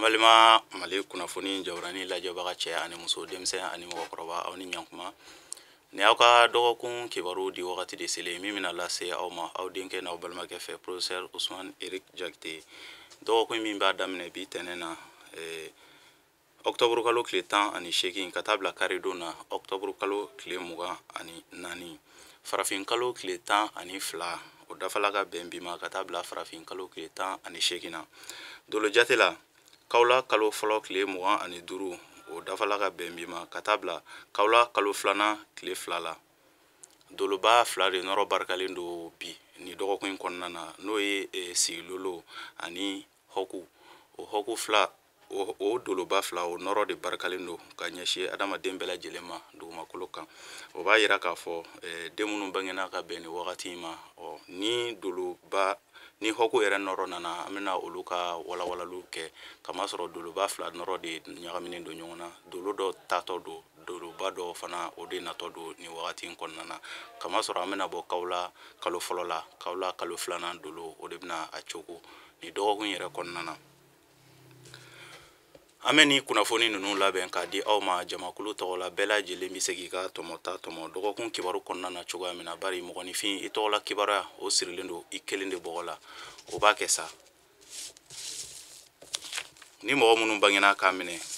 An balima Mali kunnafoni jawurani lajɛbaga, cɛ ani muso, denmisɛn ani mɔgɔkɔrɔba, aw ni ɲankuma. Ni aw ka dɔgɔkun kibaru di wagati de selen min bɛna lase aw ma, aw denkɛ n'aw balimakɛ fɛ, professeur Ousmane Eric Diakité. Dɔgɔkun min b'a daminɛ bi tɛnɛ na, octobre kalo tile 18, ka taa bila karidon na, octobre kalo tile 24, farafin kalo tile 12, o dafala ka bɛn bi ma, ka taa bila farafin kalo tile 18 na. Dolo jate la, kawula kalo fɔlɔ tile 25, o dafala ka bɛn bi ma, ka taa bila kawula kalo filanan tile 2 la. Doloba fila de nɔrɔ barikalen don bi ni dɔgɔkun in kɔnɔna na, n'o ye sigilolo ani hɔku. O hɔku fila, o doloba fila, o nɔrɔ de barikalen don ka ɲɛsin adamaden bɛɛ lajɛlen ma dugumakolo kan. O b'a yira k'a fɔ den minnu bangena ka bɛn ni wagati in ma, ɔ ni doloba ni hɔku yɛrɛ nɔrɔ nana, an bɛna olu ka walawalaliw kɛ, kamasɔrɔ doloba fila nɔrɔ de ɲagaminen don ɲɔgɔn na. Dolo dɔ tatɔ don, doloba dɔ fana o de natɔ don nin wagati in kɔnɔna na, kamasɔrɔ an bɛna bɔ kawula kalo fɔlɔ la, kawula kalo filanan dolo, o de bɛna a cogo nin dɔgɔkun yɛrɛ kɔnɔna na. An bɛ nin kunnafoni ninnu labɛn k'a di aw ma jamakulu tɔgɔ la. Bɛɛ lajɛlen bɛ se k'i ka tɔmɔta tɔmɔ dɔgɔkun kibaru kɔnɔna na cogoya min na, bari mɔgɔninfin, i tɔgɔla kibaruya o sirilen don i kelen de bɔgɔ la. O b'a kɛ sa ni mɔgɔ minnu bangena k'a minɛ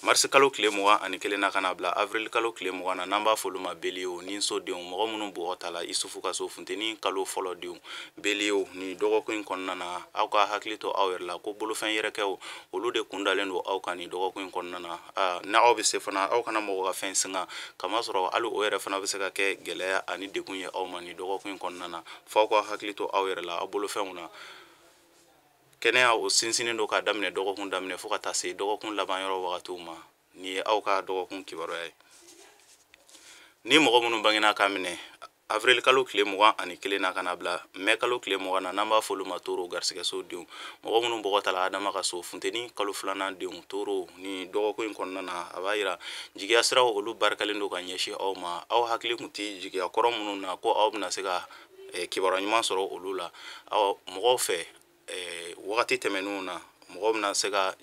marisi kalo tile 21 na ka na bila avril kalo tile 20 na, n'an b'a fɔ olu ma beliyew ni sodenw, mɔgɔ minnu bɔgɔ ta la Isufu ka so, funteni kalo fɔlɔ denw, beliyew, ni dɔgɔkun in kɔnɔna na, aw ka hakili to aw yɛrɛ la ko bolofɛn yɛrɛkɛw, olu de kun dalen don aw kan nin dɔgɔkun in kɔnɔna na. N'aw bɛ se fana, aw kana mɔgɔ ka fɛn singa, kamasɔrɔ hali o yɛrɛ fana bɛ se ka kɛ gɛlɛya ani degun ye aw ma nin dɔgɔkun in kɔnɔna na. F'aw ka hakili to aw yɛrɛ la aw bolofɛnw na. Kɛnɛya, o sinsinnen don k'a daminɛ dɔgɔkun daminɛ fo ka taa se dɔgɔkun laban yɔrɔ wagatiw ma. Nin ye aw ka dɔgɔkun kibaruya ye. Ni mɔgɔ minnu bangena k'a minɛ avril kalo tile 21 na ka na bila mɛ kalo tile 20 na, n'an b'a fɔ olu ma toro, garisigɛso denw, mɔgɔ minnu bɔgɔ ta la Adama ka so, funteni kalo filanan denw, toro, ni dɔgɔkun in kɔnɔna na, a b'a yira jigiya siraw, olu barikalen don ka ɲɛsin aw ma. Aw hakili kun ti jigiya kɔrɔ minnu na ko aw bɛna se ka kibaruya ɲuman sɔrɔ olu la aw mɔgɔw fɛ wagati tɛmɛnenw na, mɔgɔw bɛna se ka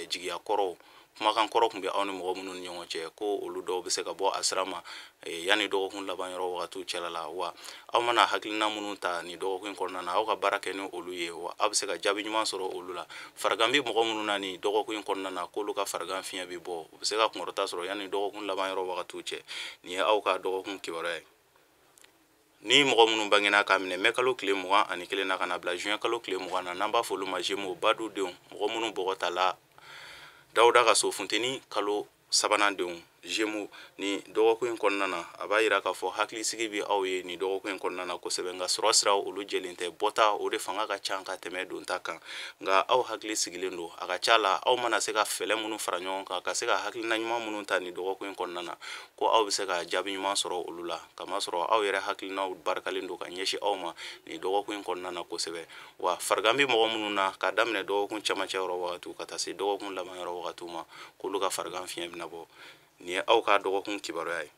jigiya kɔrɔw, kumakan kɔrɔ tun bɛ aw ni mɔgɔ minnu ni ɲɔgɔn cɛ, ko olu dɔw bɛ se ka bɔ a sira ma yanni dɔgɔkun laban yɔrɔ wagatiw cɛla la. Wa aw mana hakilina minnu ta nin dɔgɔkun in kɔnɔna na, aw ka baara kɛ ni olu ye, wa aw bɛ se ka jaabi ɲuman sɔrɔ olu la. Farigan bɛ mɔgɔ minnu na nin dɔgɔkun in kɔnɔna na, k'olu ka farigan fiɲɛ bɛ bɔ, u bɛ se ka kunkɔrɔta sɔrɔ yanni dɔgɔkun laban yɔrɔ wagatiw cɛ. Nin ye aw ka dɔgɔkun kibaruya ye. Ni mɔgɔ minnu bangena k'a minɛ mɛ kalo tile 21 na ka na bila juin kalo tile 20 na, n'an b'a fɔ olu ma Gémeaux, badu denw, mɔgɔ minnu bɔgɔ ta la Dawuda ka so, funteni kalo sabanan denw, Gémeaux, ni dɔgɔkun in kɔnɔna na, a b'a yira k'a fɔ hakilisigi bɛ aw ye nin dɔgɔkun in kɔnɔna na kosɛbɛ. Nka sɔrɔ siraw, olu jɛlen tɛ. Bɔta, o de fanga ka ca ka tɛmɛ donta kan. Nka aw hakili sigilen don. A ka ca la, aw mana se ka fɛɛrɛ minnu fara ɲɔgɔn kan ka se ka hakilina ɲuman minnu ta nin dɔgɔkun in kɔnɔna na, ko aw bɛ se ka jaabi ɲuman sɔrɔ olu la, kamasɔrɔ aw yɛrɛ hakilinaw barikalen don ka ɲɛsin aw ma nin dɔgɔkun in kɔnɔna na kosɛbɛ. Wa farigan bɛ mɔgɔ minnu na k'a daminɛ dɔgɔkun cɛmancɛ yɔrɔ wagatiw ka taa se dɔgɔkun laban yɔrɔ wagatiw ma, k'olu ka farigan fiɲɛ bɛna bɔ. Nin ye aw ka dɔgɔkun kibaruya ye.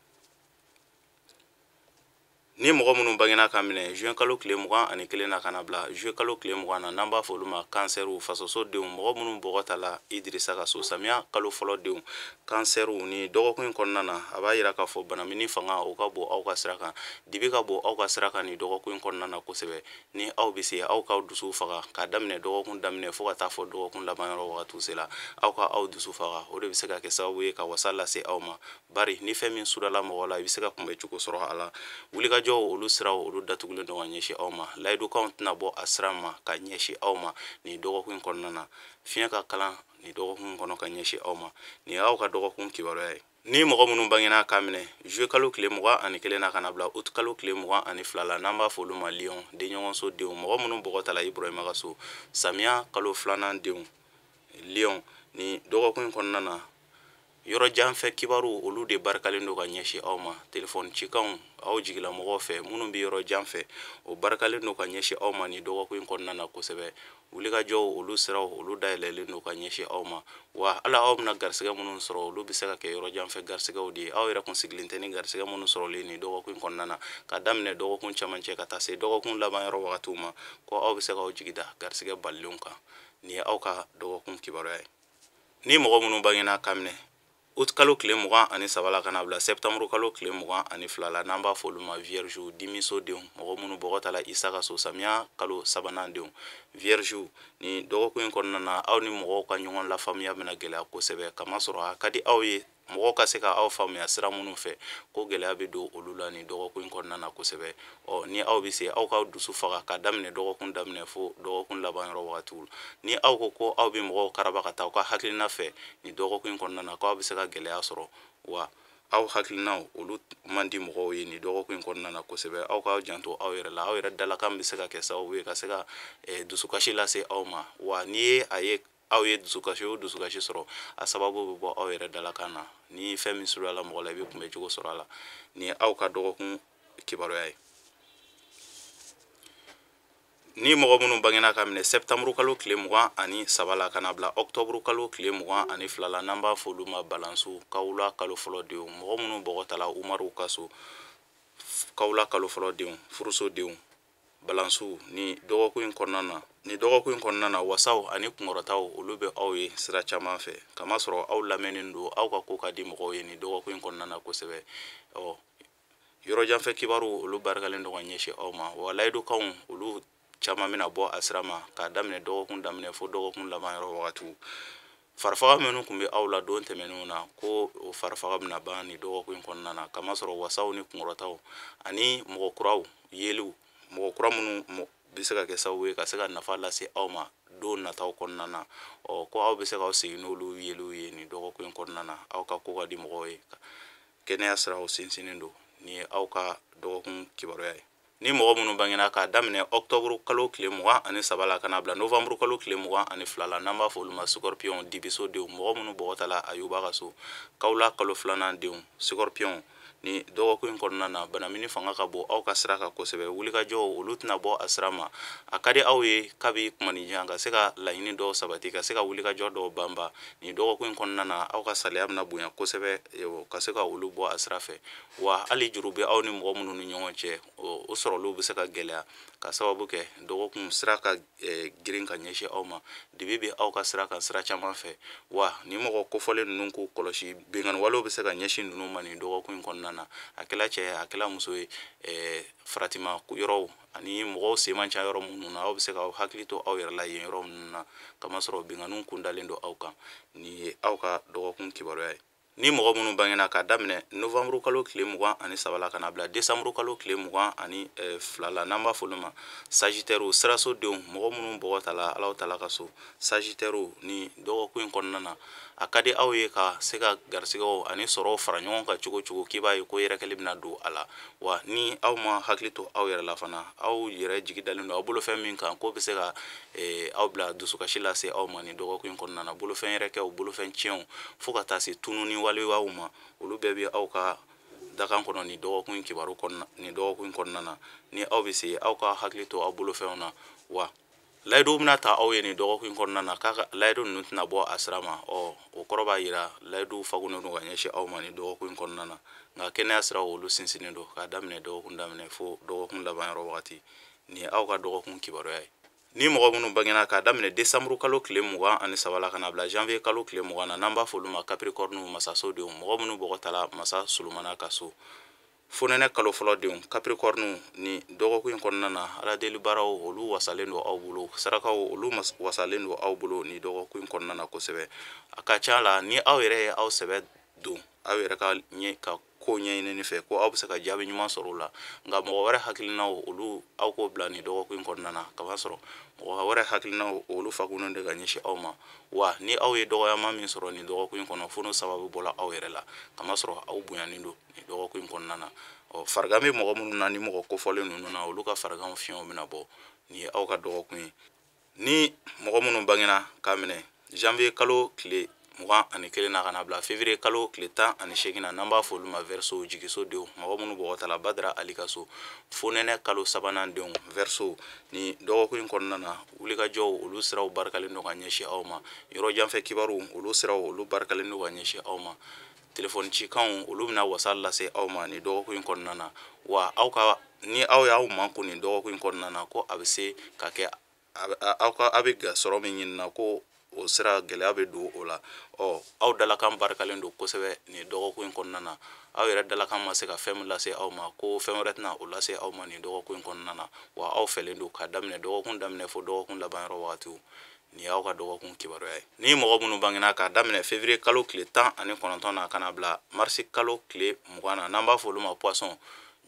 Ni mɔgɔ minnu bangena ka minɛ juin kalo tile 21 na ka na bila juillet kalo tile 20 na, n'an b'a fɔ olu ma kansɛriw, fasoso denw, mɔgɔ minnu bɔgɔ ta la Idirisa ka so, samiya kalo fɔlɔ denw, kansɛriw, ni dɔgɔkun in kɔnɔna na, a b'a yira k'a fɔ banamini fanga, o ka bon aw ka sira kan, dibi ka bon aw ka sira kan nin dɔgɔkun in kɔnɔna na kosɛbɛ. Ni aw bɛ se, aw k'aw dusu faga k'a daminɛ dɔgɔkun daminɛ fo ka taa fɔ dɔgɔkun laban yɔrɔ wagatiw sela, aw ka aw dusu faga, o de bɛ se ka kɛ sababu ye ka wasa lase aw ma, bari ni fɛn min sudala mɔgɔ la, i bɛ se ka kunbɛ cogo sɔrɔ a la. Wulikajɔw, olu siraw, olu datugulen don ka ɲɛsin aw ma. Layidukanw tɛna bɔ a sira ma ka ɲɛsin aw ma nin dɔgɔkun in kɔnɔna na. Fiɲɛ ka kalan nin dɔgɔkun kɔnɔ ka ɲɛsin aw ma. Nin y'aw ka dɔgɔkun kibaruya ye. Ni mɔgɔ minnu bangena k'a minɛ juillet kalo tile 21 na ka na bila août kalo tile 22 la, n'an b'a fɔ olu ma lion, denɲɔgɔnso denw, mɔgɔ minnu bɔgɔ ta la Iburahima ka so, samiya kalo filanan denw, lion, ni dɔgɔkun in kɔnɔna na, Yɔrɔ janfɛ kibaru olu de barikalen don ka ɲɛsin aw ma. Telefɔni cikanw aw jigilamɔgɔw fɛ minnu bɛ yɔrɔ jan fɛ, o barikalen don ka ɲɛsin aw ma nin dɔgɔkun in kɔnɔna na kosɛbɛ. Wulikajɔw olu siraw olu dayɛlɛlen don ka ɲɛsin aw ma. Wa ala aw bɛna garisɛgɛ minnu sɔrɔ, olu bɛ se ka kɛ yɔrɔ janfɛ garisɛgɛw de ye. Aw yɛrɛ kun sigilen tɛ ni garisɛgɛ minnu sɔrɔlen nin dɔgɔkun in kɔnɔna na, ka daminɛ dɔgɔkun cɛmancɛ ka taa se dɔgɔkun laban yɔrɔ wagatiw ma, ko aw bɛ se k'aw jigi da garisɛgɛ balilenw kan. Nin ye aw ka dɔgɔkun kibaruya ye. Ni mɔgɔ minnu bangena ka minɛ août kalo tile 23 la ka na bila septembre kalo tile 22 la, n'an b'a fɔ olu ma vierge, dimiso denw, mɔgɔ minnu bɔgɔ ta la Isa ka so, samiya kalo sabanan denw, vierge, ni dɔgɔkun in kɔnɔna na aw ni mɔgɔw ka ɲɔgɔn lafaamuya bɛna gɛlɛya kosɛbɛ, kamasɔrɔ a ka di aw ye mɔgɔw ka se ka aw faamuya sira minnu fɛ, ko gɛlɛya bɛ don olu la nin dɔgɔkun in kɔnɔna na kosɛbɛ. Ni aw bɛ se, aw k'aw dusu faga ka daminɛ dɔgɔkun daminɛ fo dɔgɔkun laban yɔrɔ wagatiw. Ni aw ko ko aw bɛ mɔgɔw karaba ka taa aw ka hakilina fɛ nin dɔgɔkun in kɔnɔna na, k'aw bɛ se ka gɛlɛya sɔrɔ. Wa aw hakilinaw olu man di mɔgɔw ye nin dɔgɔkun in kɔnɔna na kosɛbɛ. Aw k'aw janto aw yɛrɛ la, aw yɛrɛ dalakan bɛ se ka kɛ sababu ye ka se ka dusukasi lase aw ma. Wa n'i ye a ye aw ye dusukasi o dusukasi sɔrɔ, a sababu bɛ bɔ aw yɛrɛ dalakan na. Ni fɛn min surunyala mɔgɔ la, i bɛ kunbɛ cogo sɔrɔ a la. Nin ye aw ka dɔgɔkun kibaruya ye. Ni mɔgɔ minnu bangena ka minɛ septembre kalo tile 23 la ka na bila octobre kalo tile 22 la, n'an b'a fɔ olu ma balansu, kawula kalo fɔlɔ denw, mɔgɔ minnu bɔgɔ ta la Umaru ka so, kawula kalo fɔlɔ denw, furuso denw, balansu, ni dɔgɔkun in kɔnɔna na, ni dɔgɔkun in kɔnɔna na, wasaw ani kunkɔrɔtaw olu bɛ aw ye sira caman fɛ, kamasɔrɔ aw lamɛnnen don, aw ka ko ka di mɔgɔw ye nin dɔgɔkun in kɔnɔna na kosɛbɛ. Yɔrɔ janfɛ kibaru olu barikalen don ka ɲɛsin aw ma. Wa layidukanw olu caman bɛna bɔ a sira ma k'a daminɛ dɔgɔkun daminɛ fo dɔgɔkun laban yɔrɔ wagatiw. Farifaga minnu tun bɛ aw la don tɛmɛnenw na, ko o farifaga bɛna ban nin dɔgɔkun in kɔnɔna na, kamasɔrɔ wasaw ni kunkɔrɔtaw ani mɔgɔ kuraw yeliw, mɔgɔ kura minnu bɛ se ka kɛ sababu ye ka se ka nafa lase aw ma don nataw kɔnɔna na. Ko aw bɛ se k'aw segin n'olu yeliw ye nin dɔgɔkun in kɔnɔna na. Aw ka ko ka di mɔgɔw ye, kɛnɛya siraw sinsinnen don. Nin ye aw ka dɔgɔkun kibaruya ye. Ni mɔgɔ minnu bangena k'a daminɛ octobre kalo tile 23 la ka na bila novembre kalo tile 22 la, n'an b'a fɔ olu ma scorpion, dibiso denw, mɔgɔ minnu bɔgɔ ta la Ayuba ka so, kawula kalo filanan denw, scorpion, ni dɔgɔkun in kɔnɔna na banamini fanga ka bon aw ka sira kan kosɛbɛ. Wulikajɔw olu tɛna bɔ a sira ma. A ka di aw ye kabi kumanijan ka se ka laɲini dɔw sabati, ka se ka wulikajɔ dɔw banba. Nin dɔgɔkun in kɔnɔna na aw ka saliya bɛna bonya kosɛbɛ, ka se ka olu bɔ a sira fɛ. Wa hali juru bɛ aw ni mɔgɔ minnu ni ɲɔgɔn cɛ, o sɔrɔliw bɛ se ka gɛlɛya ka sababu kɛ dɔgɔkun sira ka girin ka ɲɛsin aw ma. Dibi bɛ aw ka sira kan sira caman fɛ. Wa ni mɔgɔ kofɔlen ninnu k'u kɔlɔsi, binkanni walew bɛ se ka ɲɛsin ninnu ma nin dɔgɔkun in kɔnɔna na. A kɛla cɛ ye, a kɛla muso ye, faratima yɔrɔw ani mɔgɔw sen man ca yɔrɔ minnu na, aw bɛ se k'aw hakili to aw yɛrɛ la yen yɔrɔ minnu na, kamasɔrɔ binkanniw kundalen don aw kan. Nin ye aw ka dɔgɔkun kibaruya ye. Ni mɔgɔ minnu bangena k'a daminɛ novembre kalo tile 23 la ka na bila décembre kalo tile 22 la, n'an b'a fɔ olu ma sagittaire, siraso denw, mɔgɔ minnu bɔgɔ ta la Alahu taala ka so, sagittaire, ni dɔgɔkun in kɔnɔna na a ka di aw ye ka se ka garisigɛw ani sɔrɔw fara ɲɔgɔn kan cogo cogo, k'i b'a ye ko yɛrɛkɛli bɛna don a la. Wa ni aw ma hakili to aw yɛrɛ la fana, aw yɛrɛ jigi dalen don aw bolofɛn min kan, k'o bɛ se ka aw bila dusukasi lase aw ma nin dɔgɔkun in kɔnɔna na. Bolofɛn yɛrɛkɛw, bolofɛn tiɲɛw, fo ka taa se tununi waleyaw ma, olu bɛɛ bɛ aw ka dakan kɔnɔ nin dɔgɔkun in kibaru kɔnɔna, nin dɔgɔkun in kɔnɔna na. Ni aw bɛ se, aw ka hakili to aw bolofɛnw na. Wa layidu bɛna ta aw ye nin dɔgɔkun in kɔnɔna na, k'a ka layidu ninnu tɛna bɔ a sira ma. O kɔrɔ b'a jira layidu fagunnen don ka ɲɛsin aw ma nin dɔgɔkun in kɔnɔna na. Nka kɛnɛya siraw olu sinsinnen don k'a daminɛ dɔgɔkun daminɛ fo dɔgɔkun laban yɔrɔ wagati. Nin ye aw ka dɔgɔkun kibaruya ye. Ni mɔgɔ minnu bangena k'a daminɛ décembre kalo tile 23 la ka na bila janvier kalo tile 20 na, n'an b'a fɔ olu ma capricorne, masaso denw, mɔgɔ minnu bɔgɔ ta la masa Solomana ka so, fonɛnɛ kalo fɔlɔ denw, capricorne, ni dɔgɔkun in kɔnɔna na aladeli baaraw olu wasalen don aw bolo, sarakaw olu wasalen don aw bolo ni dɔgɔkun in kɔnɔna na kosɛbɛ. A ka ca la ni aw yɛrɛ ye aw sɛbɛ don aw yɛrɛ ka ɲɛ ka ko ɲɛɲinini fɛ, ko aw bɛ se ka jaabi ɲuman sɔrɔ o la. Nka mɔgɔ wɛrɛ hakilinaw olu aw k'o bila nin dɔgɔkun in kɔnɔna na, kamasɔrɔ mɔgɔ wɛrɛ hakilinaw olu fakunnen de ka ɲɛsin aw ma. Wa ni aw ye dɔgɔyama min sɔrɔ nin dɔgɔkun in kɔnɔ, fo n'o sababu bɔla aw yɛrɛ la, kamasɔrɔ aw bonyanen don nin dɔgɔkun in kɔnɔna na. Farigan bɛ mɔgɔ minnu na ni mɔgɔ kofɔlen ninnu na, olu ka fariganw fiɲɛw bɛna bɔ. Nin ye aw ka dɔgɔkun ye. Ni mɔgɔ minnu bangena k'a minɛ janvier kalo tile 21 na ka na bila février kalo tile 18 na, n'an b'a fɔ olu ma Verseau, jigiso denw, mɔgɔ minnu bɔgɔ ta la Badara Ali ka so, fonɛnɛ kalo sabanan denw Verseau. Ni dɔgɔkun in kɔnɔna na, wulikajɔw olu siraw barikalen don ka ɲɛsin aw ma, yɔrɔ janfɛ kibaru olu siraw olu barikalen don ka ɲɛsin aw ma, telefɔni cikanw olu bɛna wasa lase aw ma nin dɔgɔkun in kɔnɔna na. Wa aw ka ni aw y'aw makun nin dɔgɔkun in kɔnɔna na, ko a bɛ se ka kɛ aw ka aw bɛ sɔrɔ min ɲini na, ko o sira gɛlɛya bɛ don o la. Aw dalakan barikalen don kosɛbɛ nin dɔgɔkun in kɔnɔna na. Aw yɛrɛ dalakan ma se ka fɛn min lase aw ma, ko fɛn wɛrɛ tɛna o lase aw ma nin dɔgɔkun in kɔnɔna na. Wa aw fɛlen don ka daminɛ dɔgɔkun daminɛ fo dɔgɔkun laban yɔrɔ wagatiw. Nin y'aw ka dɔgɔkun kibaruya ye. Ni mɔgɔ minnu bangena k'a daminɛ février kalo tile 19 na ka na bila mars kalo tile 20 na, n'an b'a fɔ olu ma poisson,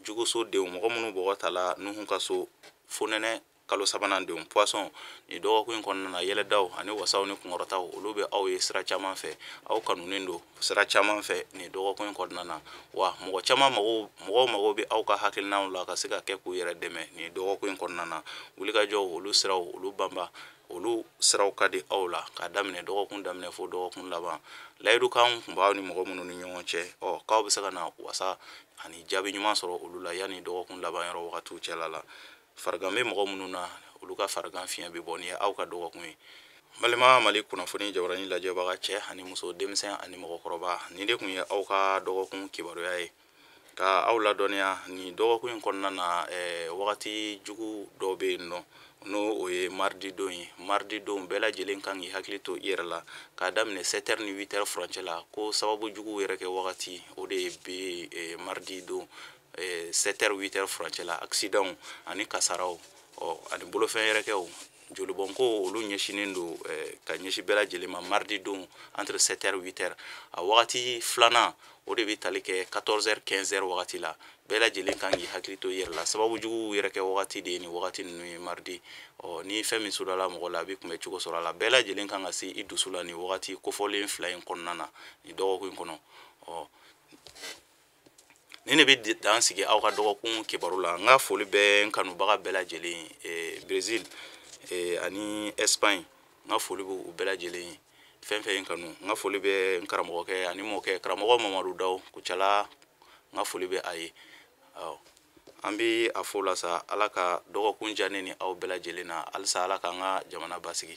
juguso denw, mɔgɔ minnu bɔgɔ ta la Nuhu ka so, fonɛnɛ kalo sabanan denw poisson, nin dɔgɔkun in kɔnɔna na, yɛlɛdaw ani wasaw ni kunkɔrɔtaw olu bɛ aw ye sira caman fɛ. Aw kanunen don sira caman fɛ nin dɔgɔkun in kɔnɔna na. Wa mɔgɔ caman mago, mɔgɔw mago bɛ aw ka hakilinaw la ka se ka kɛ k'u yɛrɛ dɛmɛ nin dɔgɔkun in kɔnɔna na. Wulikajɔw olu siraw olu banba olu siraw ka di aw la k'a daminɛ dɔgɔkun daminɛ fo dɔgɔkun laban. Layidukanw tun b'aw ni mɔgɔ minnu ni ɲɔgɔn cɛ, k'aw bɛ se ka na wasa ani jaabi ɲuman sɔrɔ olu la yanni dɔgɔkun laban yɔrɔ wagatiw cɛla la. Farigan bɛ mɔgɔ minnu na, olu ka farigan fiɲɛ bɛ bɔ. Ni ye aw ka dɔgɔkun ye. Balima Mali kunnafoni jabaranin lajɛbaga, cɛ ani muso, denmisɛn ani mɔgɔkɔrɔba, nin de tun ye aw ka dɔgɔkun kibaruya ye ka aw ladɔnniya. Nin dɔgɔkun in kɔnɔna na, wagati jugu dɔ bɛ yen nɔ, n'o o ye mardi don ye. Mardi don, bɛɛ lajɛlen kan k'i hakili to i yɛrɛ la k'a daminɛ 7 heures ni 8 heures furancɛ la, ko sababu juguw yɛrɛ kɛ wagati o de bɛ mardi don 7 heures 8 heures furancɛ la. Accident ani kasaraw, ani bolofɛn yɛrɛkɛw, jolibɔnko olu ɲɛsinnen don ka ɲɛsin bɛɛ lajɛlen ma mardi don entre 7 heures 8 heures. A wagati filanan o de bɛ tali kɛ 14 heures 15 heures wagati la. Bɛɛ lajɛlen kan k'i hakili to i yɛrɛ la, sababu juguw yɛrɛ kɛ wagati de ye nin wagati ninnu ye mardi. Ni fɛn min sudala mɔgɔ la, a bɛ kunbɛ cogo sɔrɔ a la. Bɛɛ lajɛlen kan ka se i dusu la nin wagati kofɔlen fila in kɔnɔna na nin dɔgɔkun in kɔnɔ. Ni ne bɛ dan sigi aw ka dɔgɔkun kibaru la. N ka foli bɛ n kanubaga bɛɛ lajɛlen ye, Brésil ani Espagne, n ka foli bɛ u bɛɛ lajɛlen ye. Fɛn fɛn ye n kanu, n ka foli bɛ n karamɔgɔkɛ ani mɔkɛ, karamɔgɔ Mamadu Daw Kucala, n ka foli bɛ a ye. An bɛ a fɔ la sa, Ala ka dɔgɔkun diya ne ni aw bɛɛ lajɛlen na. Halisa Ala k'an ka jamana basigi.